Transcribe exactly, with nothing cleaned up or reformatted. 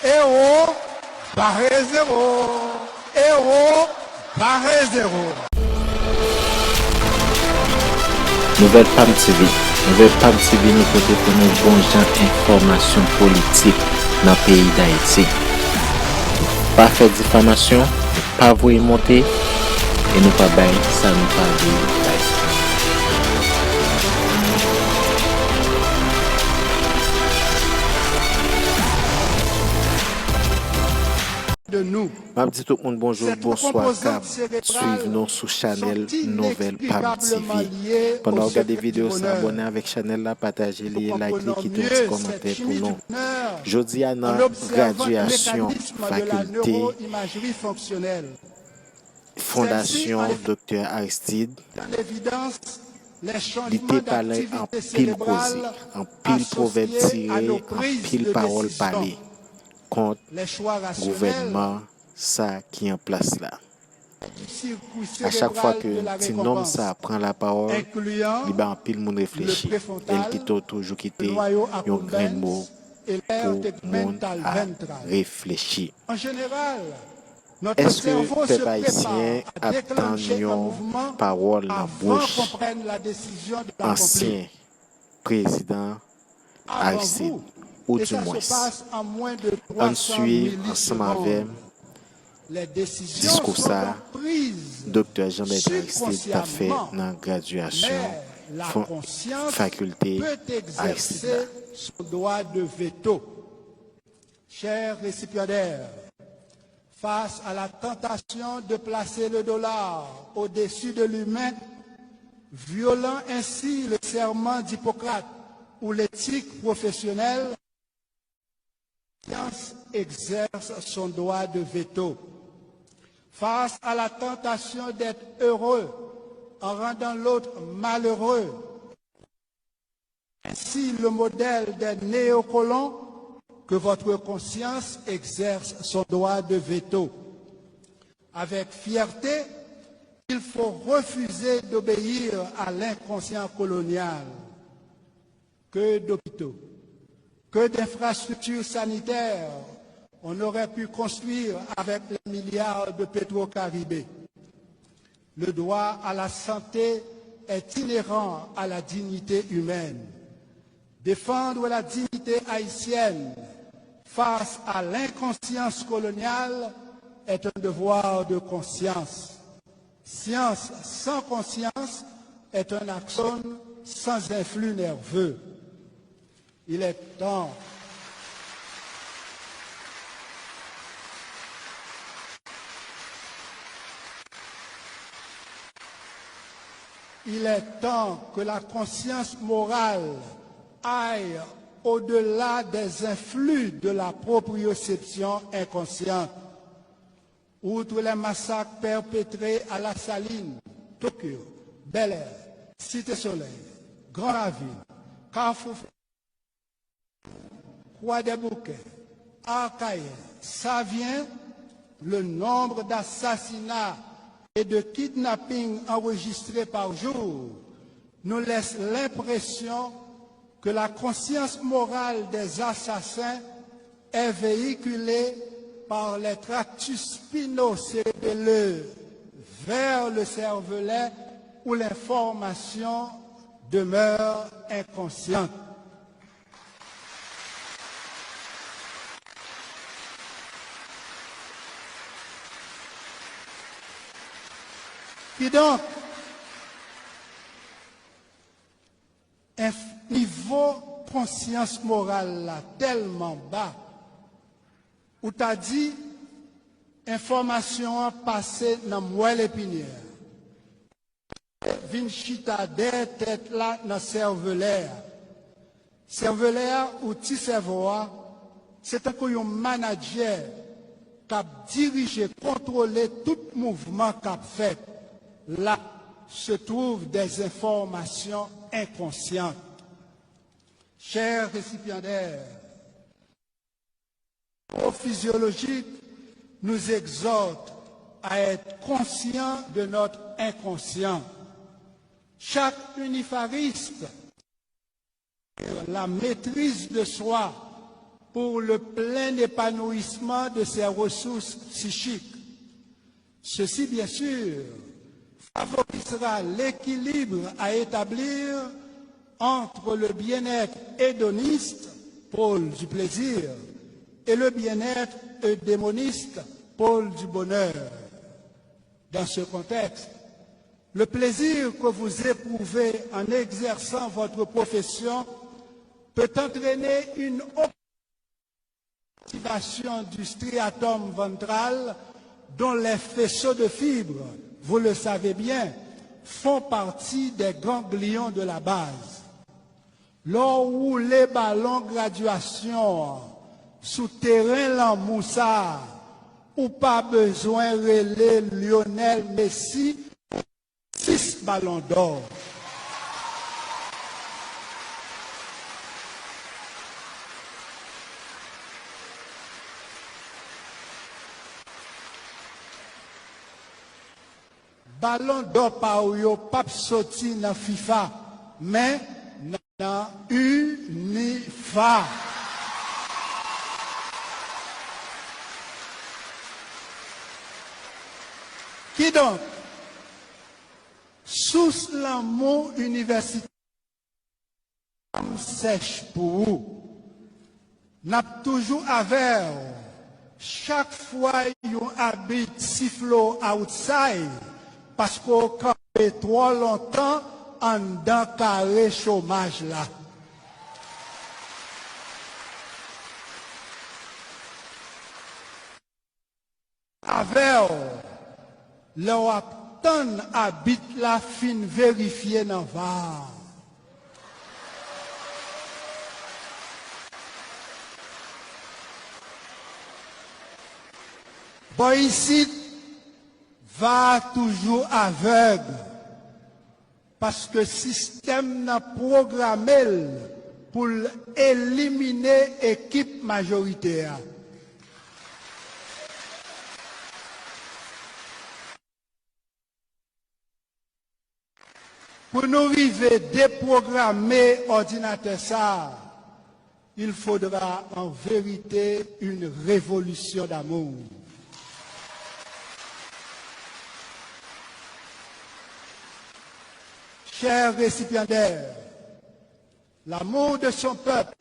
Ewo bare zewo. Ewo bare zewo. Nouvèl Pam T V. Nouvèl Pam T V nou pote pou nou bon jan enfòmasyon politik nan peyi Dayiti. Nou pa fè difamasyon, nou pa voye monte, e nou pa bay sa nou pa vle bay. De nou. M ap di tout moun bonjou, bonswa k ap swiv nou sou chanèl Nouvèl Pam T V. Pandan w ap gade videyo sa, abòne avèk chanèl la, pataje li, like li, kite yon ti kòmantè pou nou. Jodi a nan gradyasyon fakilte Fondasyon Doktè Aristide, li te pale anpil koze, anpil pwovèb tire, anpil pawòl pale kont gouvènman sa ki an plas la. A chak fwa ke ti nonm sa pran lapawòl, li bay anpil moun reflechi, e l kite w toujou kite yon grenn mo pou moun a reflechi. Èske pèp ayisyen ap tann yon pawòl nan bouch ansyen prezidan Aristide, oudimwens, ann swiv ansanm avè m diskou sa Doktè Jean Bertrand Aristide t ap fè nan gradyasyon fon-, fakilte Aristide la. Son droit de veto. Chers récipiendaires, face à la tentation de placer le dollar au-dessus de l'humain, violant ainsi le serment d'Hippocrate ou l'éthique professionnelle, la conscience exerce son droit de veto. Face à la tentation d'être heureux en rendant l'autre malheureux, ainsi le modèle des néocolons, que votre conscience exerce son droit de veto. Avec fierté, il faut refuser d'obéir à l'inconscient colonial. Que d'hôpitaux, que d'infrastructures sanitaires on aurait pu construire avec les milliards de Petro-Caribe. Le droit à la santé est inhérent à la dignité humaine. Défendre la dignité haïtienne face à l'inconscience coloniale est un devoir de conscience. Science sans conscience est un axone sans influx nerveux. Il est temps. Il est temps que la conscience morale aille au-delà des influx de la proprioception inconsciente. Outre les massacres perpétrés à La Saline, Tokyo, Bel Air, Cité Soleil, Grand Ravine, Carrefour Croix des Bouquets, Arcahaie, Savien, le nombre d'assassinats et de kidnappings enregistrés par jour nous laisse l'impression que la conscience morale des assassins est véhiculée par les tractus spinocérébelleux vers le cervelet où l'information demeure inconsciente. Kidonk, enf-, nivo konsyans moral la tèlman ba, ou ta di enfòmasyon an pase nan mwèl epinyè a, vin chita dèyè tèt la nan sèvelè a. Sèvelè a ou ti sèvo a, se tankou yon manadjè k ap dirije, kontwole tout mouvman k ap fèt. Là se trouvent des informations inconscientes. Chers récipiendaires, physiologique nous exhorte à être conscients de notre inconscient. Chaque unifariste, la maîtrise de soi, pour le plein épanouissement de ses ressources psychiques. Ceci, bien sûr, favorisera l'équilibre à établir entre le bien-être hédoniste, pôle du plaisir, et le bien-être eudémoniste, pôle du bonheur. Dans ce contexte, le plaisir que vous éprouvez en exerçant votre profession peut entraîner une activation du striatum ventral dont les faisceaux de fibres, vous le savez bien, font partie des ganglions de la base. Lè w woule balon gradyasyon an sou teren lanmou sa a, ou pa bezwen rele Lionel Messi sis balon dò. Balon dò pa w yo p ap soti nan fifa, men nan unifa. Kidonk, sous lanmou inivèsitè m sèch pou ou. N ap toujou avè w chak fwa yon abit sifle w outside, paske w kanpe twò lontan anndan kare chomaj la. Avè w lè w ap tann abit la fin verifye nan va a. Bò isit, va a toujou avèg. Paske sistèm nan pwograme l pou l elimine ekip majorite a. Pou nou rive depwograme òdinatè sa a, il faudra en vérité une révolution d'amour. Chers récipiendaires, l'amour de son peuple